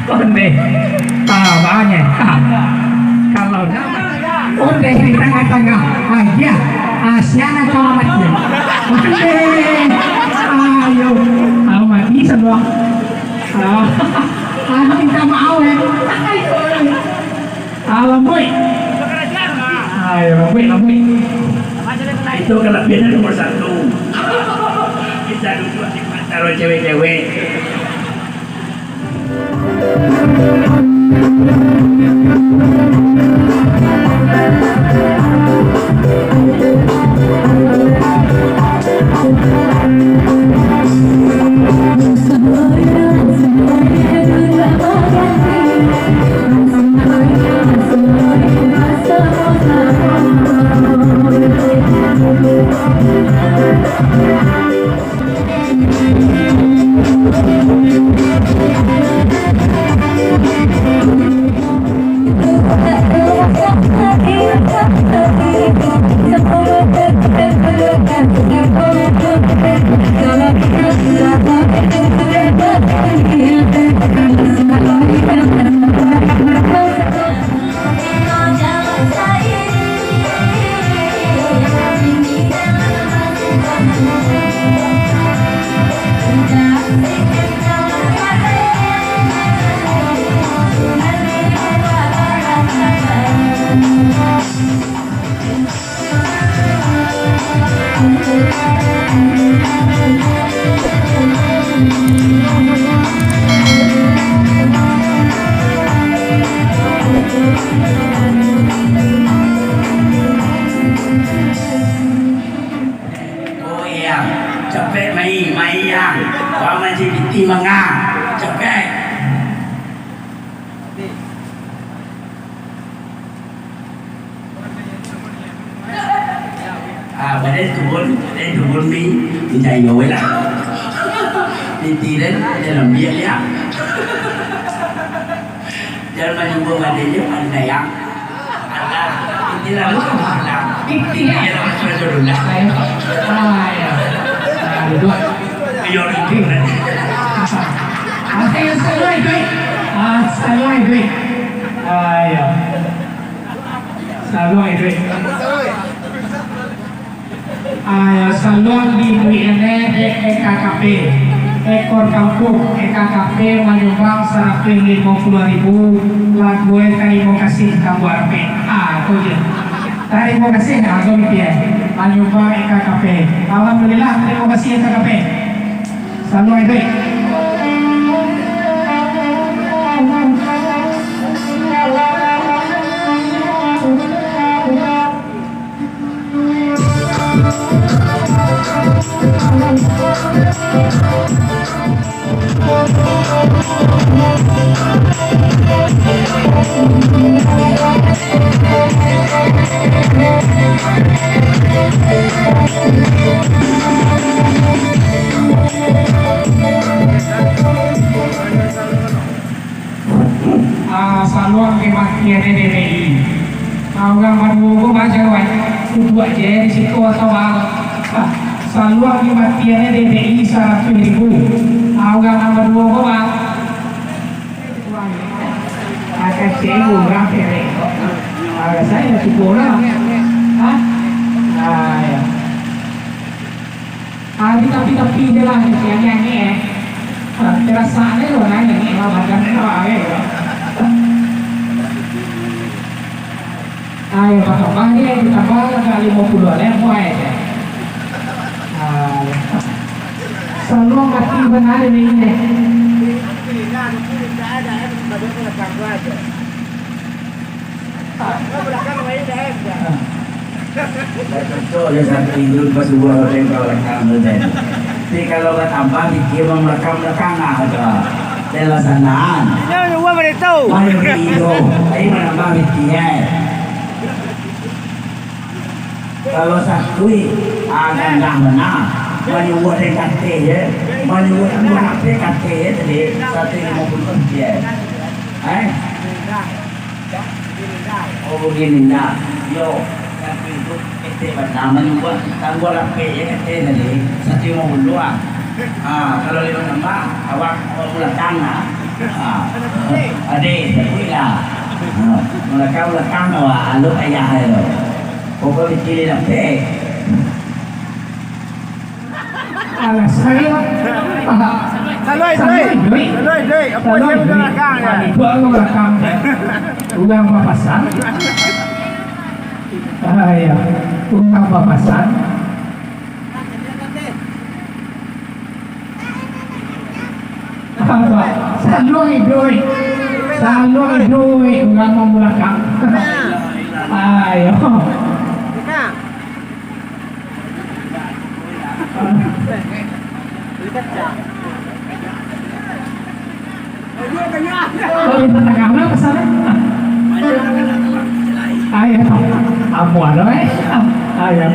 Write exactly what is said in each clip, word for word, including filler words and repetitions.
Ondeh, tabanya. Ha. Kalau nama ondeh di tangah-tangah, aja, asiana kawa mati. Ondeh, ayo, kawa mati sabuah. Ah, anu minta maaf, eh. Ayo. Ah, lambuik. Ah, ya, lambuik, lambuik. Itu kalabiahnyo nomor satu. Bisa duduak di antaro cewek-cewek. Oh, iya. Capek mai, mai, iya. Wah, maji pitih manga. Capek. Ah, badai turun, badai turun ni, minta iyo lah. Pitih den, dalam biak liak. Jan manyumbang badan je pandai, ah. Alah, itulah, alah. Itulah. Ayo, ah, ya. Ah, duduak. Ayo, duduak. Ah, ayo, saluang duit. Ah, saluang duit. Ayo. Saluang duit. Ah, saluang di duit ene dek E K K P. Ekor Kampung, E K K P manyumbang saratuih limo puluah ribu, lagu e tarimo kasih tambuah rapek. Ah, tu je. Tarimo kasih, ah, tu mimpi e. Manyumbang E K K P. Alhamdulillah, tarimo kasih E K K P. Saluang duit. Ah, saluang kematian D P I. Ah, urang baduo ko baca, wai. Duduak je di situ atau bang. Ah, saluang kematian D P I saratuih ribu. Ah, urang nan baduo ko, bang. Akan cek urang perek. Ah, rasanya cukup lah. Hah? Ah, ya. Ah, di tapi-tapi je lah, di siang ni, eh. Ah, terasa ni lo, nah, ni lah, badan ni lah, eh. Ah, ya, tambah ni, tambah lah, lima puluh lah, muai je. Ah, ya. Selalu mati benar ni, eh. Dah cocok je satu minggu pas dua orang kau rekam tu tadi. Tapi kalau batambah pikir, memang belakang-belakang lah tu. Jelas sanan. Inyo uang boleh tahu. Mana video? Tapi menambah pikir, eh. Kalau satu, ah, gandah mana? Manyuruh dari katil je. Manyuruh dua lapis katil je tadi. Satu lima puluh rupiah. Eh? Oh, Bugik Indah. Yo, tapi itu ketek bana manyumbang tangguang lapek je ketek tadi. Satu limo puluah. Ha, kalau limo tambah, awak, awak bulakang lah. Ha. Ade, tapi lah. Ha, bulakang, bulakang awak, alun payah tu. Pokok dipilih lapek. Alah, saya. Saluai, saluai. Saluai, saluai. Saluai, saluai. Apa Saluai, dia saluai. Belakang, ya? Ah, itu aku belakang. Urang papasan. Ah, iya. Urang papasan. Apa? Saluai, saluai. Saluai, saluai. Urang mamulakang. Ayo. Oh, di tangah lah pasal. Ayo, amuah lo, eh. Ayo.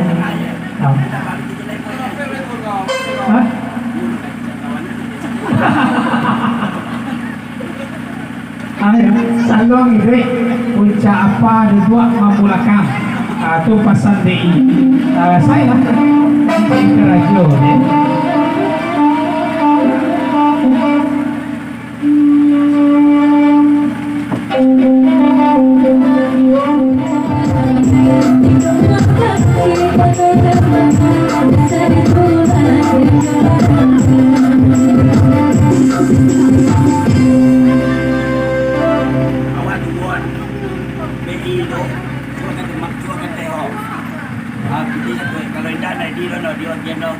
Hah? Ayo, saluang iduik, puncak apa duduak mamulakang. Ah, tu pasan D I. Ah, saya lah. Karajo, ya. Awak duo, B I tu, suruah ka Demak, suruah ka Teh Ho. Ah, pitih satu, kalau indak, ndak di doh, ndak di ojen doh.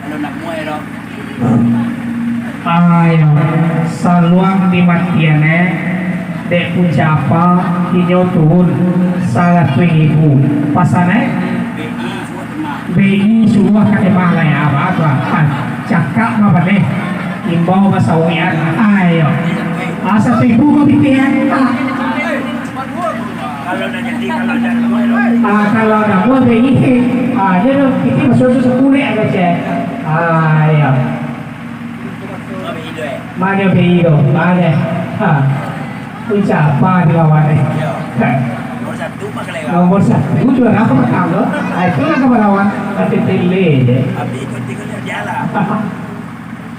Kalau nak muai doh. Ayo, saluang di matian, eh. Dek puncak apa, inyo turun saratuih ribu. Pasan, eh? B I suruah ka Demak. B I suruah ka Demak lah, ya, apa tu, ah? Cakak mah baleh. Imbau basawian. Ayo. Ah, satu ribu ko pitih, eh. Ah. Kalau dah jadi, kalau dah muai, ah, kalau dah muai, B I. Ah, dia tu, kita masuk tu sepuluh ada cek. Ah, ya. Mana B I tu? Mana? Ha. Puncak apa dilawan ni? Yo. Ha. Nomor satu mah kalau. Nomor satu juara apa petang tu? Ah, itu lah kawan-kawan. Tapi tele je. Tapi ikut tinggal dia lah.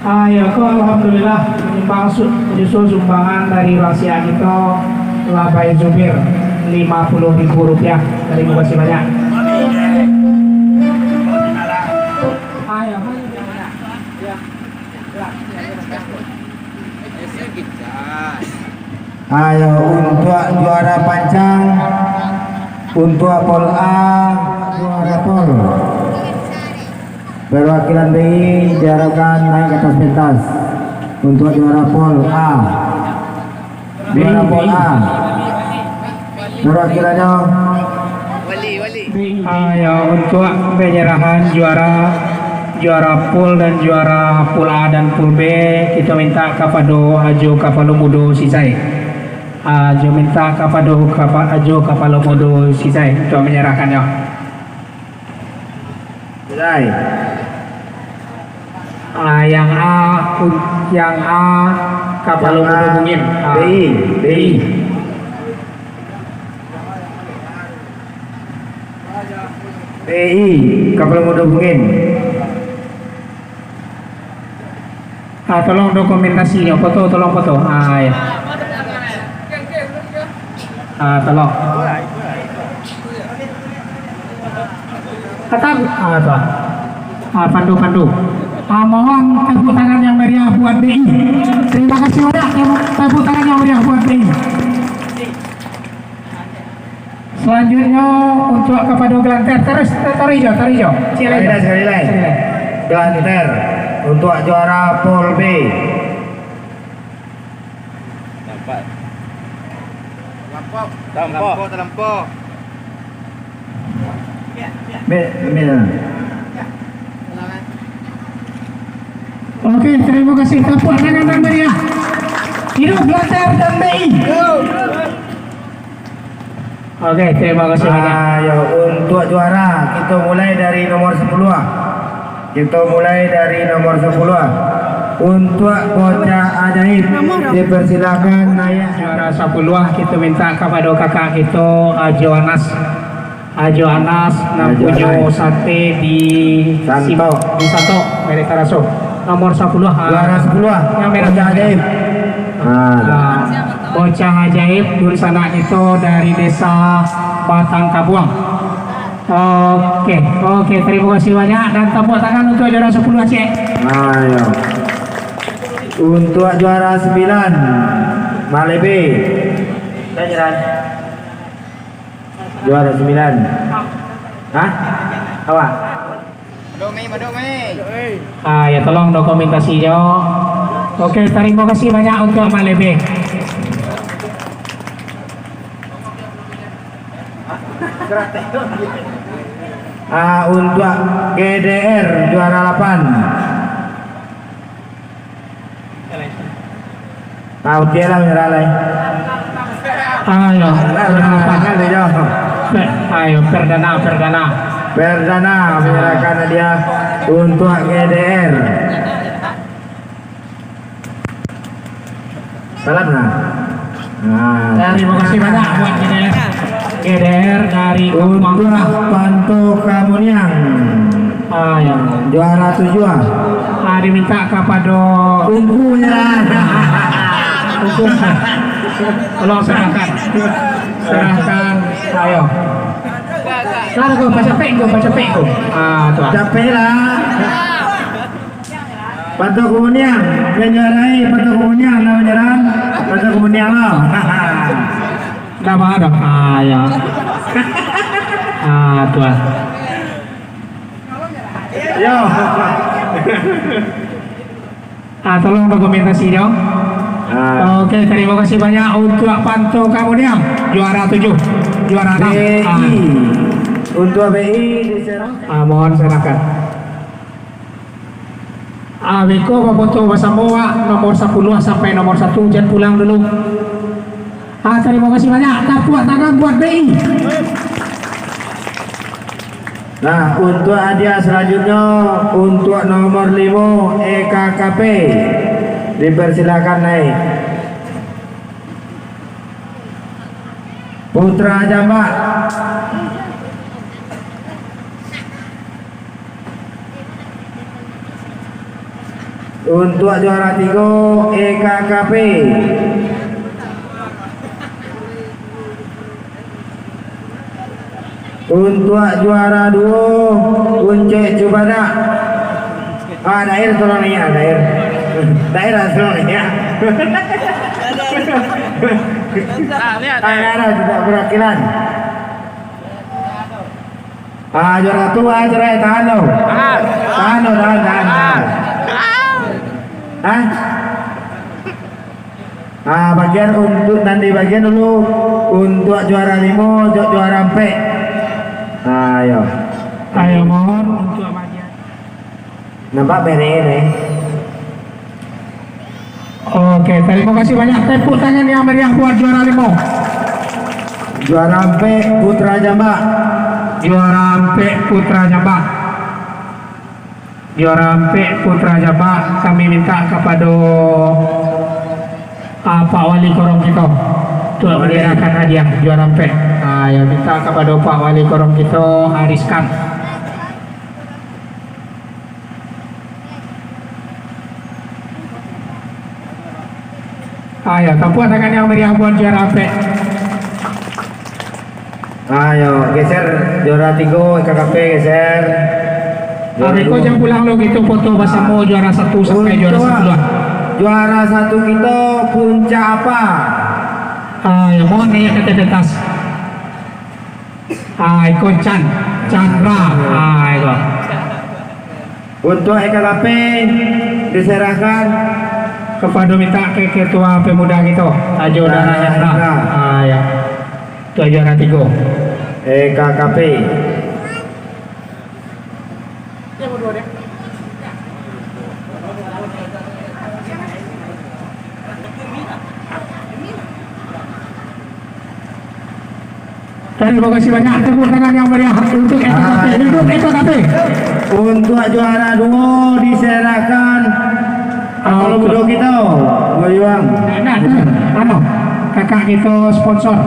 Ah, ya, ko, alhamdulillah, menyumbang su-, menyusul sumbangan dari rahasia kita, Labai Zubir, lima puluh ribu rupiah. Terima kasih banyak. Ah, ya, banyak, banyak. Ya. Ya. Ayo, untuak juara pancang, untuak Pol A, juara Pol. Perwakilan B I diharapkan naik ke atas pentas. Untuak juara Pol A. Juara Pol A. Perwakilannyo. Ah, ya, untuak penyerahan juara, juara Pol dan juara Pol A dan Pol B, kito minta kapado Ajo Kapalo Mudo Sisai. Ah, Ajo minta kapado kapa-, Ajo Kapalo Mudo Sisai untuak menyerahkannyo. Sisai. Ah, yang A, un-, yang A, Kapalo Mudo Bungin. Ah. B I, B I. B I, Kapalo Mudo Bungin. Ah, tolong dokumentasinyo, foto, tolong foto. Ah, ya. Ah, tolong. Kata, ah, tu. Ah, pandu, pandu. Ah, mohon tepuk tangan yang meriah buat B I. Terima kasih banyak, tepuk, tepuk tangan yang meriah buat B I. Selanjutnya, untuk kapado Gelanter, terus, taruh ijo, taruh ijo. Sekali lagi, sekali lagi. Gelanter, untuk juara Pol B. Nampak. Terlampau. Terlampau, terlampau. Be-, be-, Oke, terima kasih. Tepuk tangan yang meriah. Hidup Gelanter dan B I. Oke, terima kasih banyak. Ayo, untuk juara, kita mulai dari nomor sepuluh ah. Kita mulai dari nomor sepuluh ah. Untuak bocah ajaib, dipersilakan naiak. Juara sapuluah, kito minta kapado kakak kito, Ajo Anas. Ajo Anas, nan Ajo punyo Anas. Sate di Santok. Sim-, di Santok, merek Taraso. Nomor sapuluah, ah, Juara sapuluah, yang merah. Bocah ajaib. Ah, ah, bocah ajaib, dunsanak kito dari Desa Batang Kabuang. Oke, oke, terima kasih banyak dan tepuk tangan untuk juara sapuluah, cek. Nah, ya. Untuk juara sembilan, Malebe. Juara sembilan. Hah? Awak? Ah, ya, tolong dokumentasi jo. Oke, terima kasih banyak untuk Malebe. Ah, untuk G D R juara lapan. Ah, oke lah, menyerah lah. Ayo, lah, lah, lah, lah, lah, lah. Pe-, ayo, perdana, perdana. Perdana menyerahkan hadiah untuk G D R. Salam lah. Nah. Terima kasih banyak buat G D R. G D R dari Kampung Untuk Murah. Panto Kamuniang. Ah, ya. Juara tujuah. Ah, diminta kapado Ungku, ya. Ungku. Tolong serahkan. Serahkan. Ayo. Lah, go, baca pek, go, baca pek, go. Ah, tu. Capek lah. Panto Kamuniang, menjuarai Panto Kamuniang, lah, menyerang Panto Kamuniang, lah. Dah, bah, dah. Ah, ya. Ah, tu lah. Yo. Ah, tolong dokumentasi jo. Ah. Oke, terima kasih banyak untuk Panto Kamuniang. Juara tujuh, juara enam. B I. Ah. Untuk B I diserahkan. Ah, mohon serahkan. Ah, beko bafoto basamo, wak, nomor sapuluah sampai nomor satu, jan pulang dulu. Ah, terima kasih banyak. Tapuak tangan buat B I. Nah, untuk hadiah selanjutnya, untuk nomor limo, E K K P. Dipersilakan naik. Putra Jambak. Untuk juara tigo, E K K P. Untuk juara duo, Uncek Cubadak. Ah, Dair, tolong naiak, Dair. Dair, tolong naiak. Ah, lihat, ah, Dair. Ada tidak perwakilan? Ah, juara tu, ah, juara, eh, tahan lo. Ah. Tahan lo, tahan, tahan, tahan. Ah. Hah? Ah, bagian untuk, nan di bagian dulu, untuk juara limo, ju-, juara ampek. Ah, ayo. Ayo, mohon untuk bagian. Nampak bene ni. Oke, terima kasih banyak. Tepuk tangan yang meriah buat juara limo. Juara ampek, Putra Jambak. Juara ampek, Putra Jambak. Juara ampek, Putra Jambak, kami minta kapado, ah, Pak Wali Korong kito untuk Wali. Manyerahkan hadiah juara ampek. Ah, ya, minta kapado Pak Wali Korong kito, Ariskan. Ayo, tapuak tangan yang meriah buat juara ampek. Ayo, geser juara tigo, E K K P, geser. Juara Abeko duo. Jan pulang lo, kito foto basamo juara satu sampai juara Untuk sapuluah. Juara satu kito, Puncak Apa? Ayo, mohon naiak ka atas. Ah, iko Chan, Chandra. Ah, iko. Untuk E K K P diserahkan kapado minta ke Ketua Pemuda kito, Ajo Dara Chandra. Chandra. Ah, ya. Tu Ajo Dara tigo. E K K P. Terima kasih banyak, tepuk tangan yang meriah untuk E K K P. Ah. Hidup E K K P. Untuk juara duo diserahkan Kalau budak kita, Wayuang. Nah, nah, anu, kakak kita sponsor.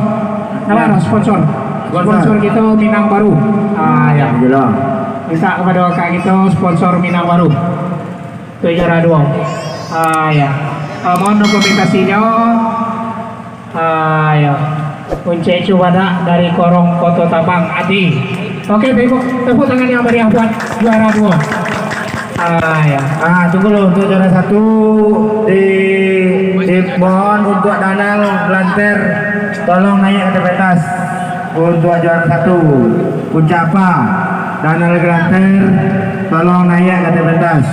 Apa, sponsor? Sponsor. Sponsor kita Minang Baru. Ah, ya. Gila. Minta kepada kakak kita sponsor Minang Baru. Tu juara dua. Ah, ya. Ah, mohon dokumentasinyo. Ah, ya. Uncek Cubadak dari Korong Koto Tabang, Adi. Oke, tepuk, tepuk tangan yang meriah buat juara dua. Ah, ya. Ah, tunggu dulu, untuk juara satu di, di, mohon untuk Danal Glanter, tolong naik ke atas pentas. Untuk juara satu, Puncak Apa, Danal Glanter, tolong naik ke atas pentas.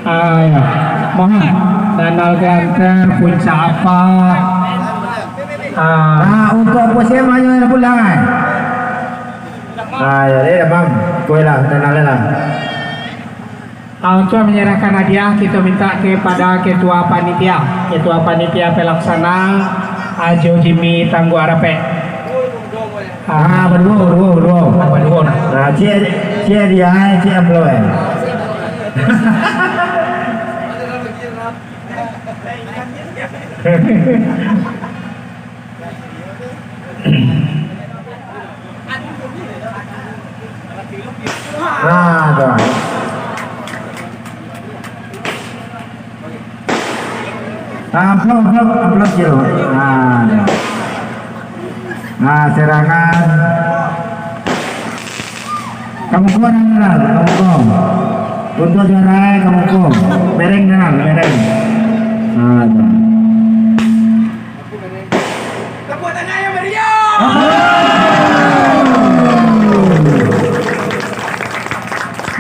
Ah, ya. Mohon. Danal Glanter, Puncak Apa. Ah. Ah, untuk Apo Siam hanyo pulang, eh. Ah, ya, ya, Bang. Kuilah, Danal lah. Ah, untuk menyerahkan hadiah, kita minta kepada ketua panitia, ketua panitia pelaksana, Ajo Jimmy Tangguak Rapek. Ah, baduo, baduo, baduo. Ah, baduo nah. Nah, ciek, ciek dia, eh, ciek amplop, eh. Nah, tu. Amplop, amplop, amplop, Ciro. Nah, nah, serangan. Kamu kuat, Nal, kamu kuat. Untuk juara, kamu kuat. Bereng, Nal, bereng. Nah, tu. Tepuk tangan yang meriah.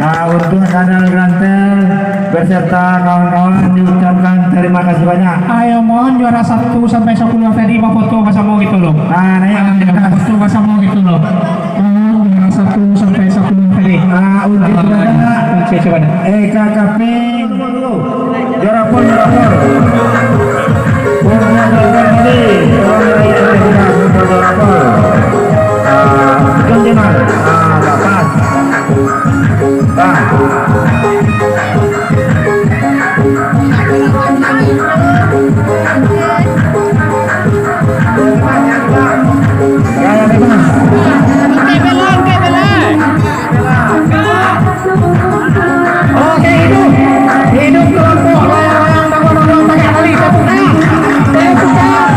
Nah, untuk Danal Grantel beserta kawan-kawan diucapkan terima kasih banyak. Ayo, mohon juara satu sampai sepuluh tadi bafoto basamo gitu loh. Nah, naik. Ayo, bafoto basamo gitu loh. Mohon juara satu sampai sepuluh tadi. Ah, untuk Ayo, juara. Oke, coba dah. Eh, K K P. Juara pol, juara pol. Pol, juara pol tadi. Juara pol. Ah, bukan dia, Bang. Ah, tak pas. Ah. Gaya bebas. Oke, belum, oke, belum. Oke, hidup. Hidup kelompok layang-layang, bangun, bangun, tagak tali, tepuk tangan. Tepuk tangan.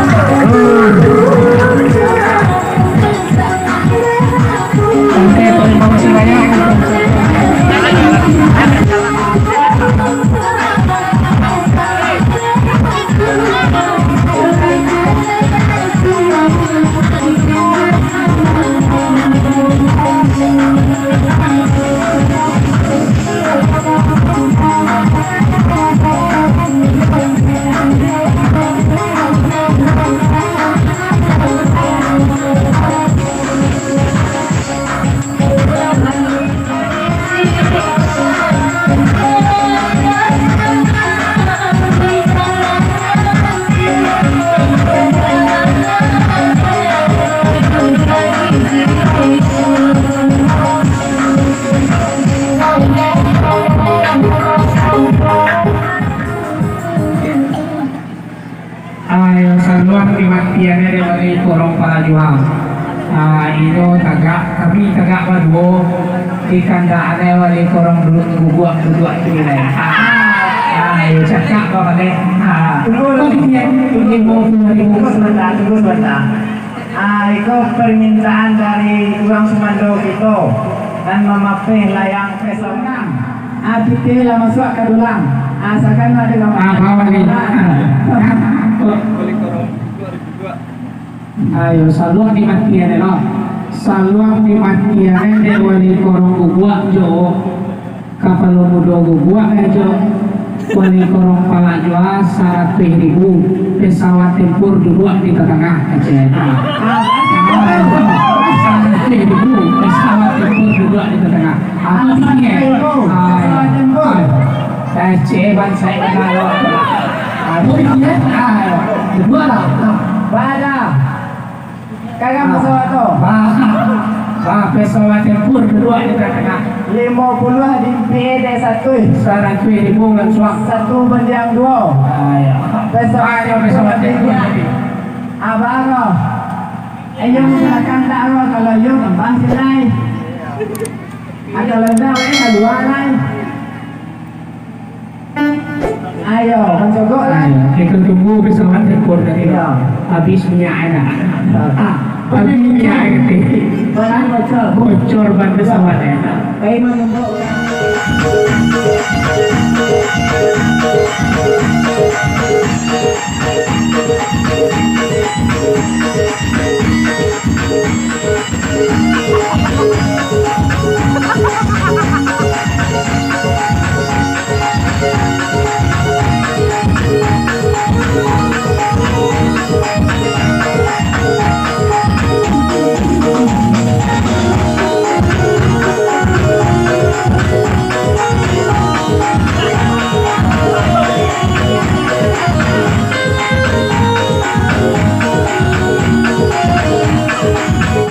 Oke, terima kasih banyak. Ayo, saluang di matian dek wali korong palajuang. Ah, inyo tagak, kami tagak baduo, di kandak ane wali korong duduk guguak duduak tu nilai. Ah, ayo cakak babaleh. Ah, tunggu, tunggu, tunggu, tunggu sebentar, tunggu sebentar. Ah, iko permintaan dari urang sumando kito, nan mamapeh layang peso menang. Ah, pitih lah masuak ka dulang. Ah, sakan ada gambar. Ah, bawah ni. Ayo, saluang dimatian dek lo. Saluang dimatian dek wali korong guguak jo kapalo mudo guguak jo wali korong palajuang saratuih ribu pesawat tempur duduak di tatangah kecil. Saratuih ribu pesawat tempur duduak di tatangah. Apo tinggi? Ah, kecil bansa kenal. Apo tinggi? Ah, dua lah. Bada. Kagang pesawat tu. Bah, bah, pesawat tempur duduak di tatangah. Limo puluah di P D satu. Saratus ribu langsuang. Satu bandiang duo. Ah, ya. Peso-, ah, ya, peso-, peso-, abang, oh. Ayo, silakan, dah, oh, kalau yo, gampang, silai. Ah, kalau ndak, eh, kalua, lai. Ayo, mancogok lah. Ayo, kita tunggu pesawat telepon tadi. Iya. Habis minyak air dah. Ah, habis minyak air tadi. Barang bocor. Bocor ban pesawat, eh. Kain manumpuk.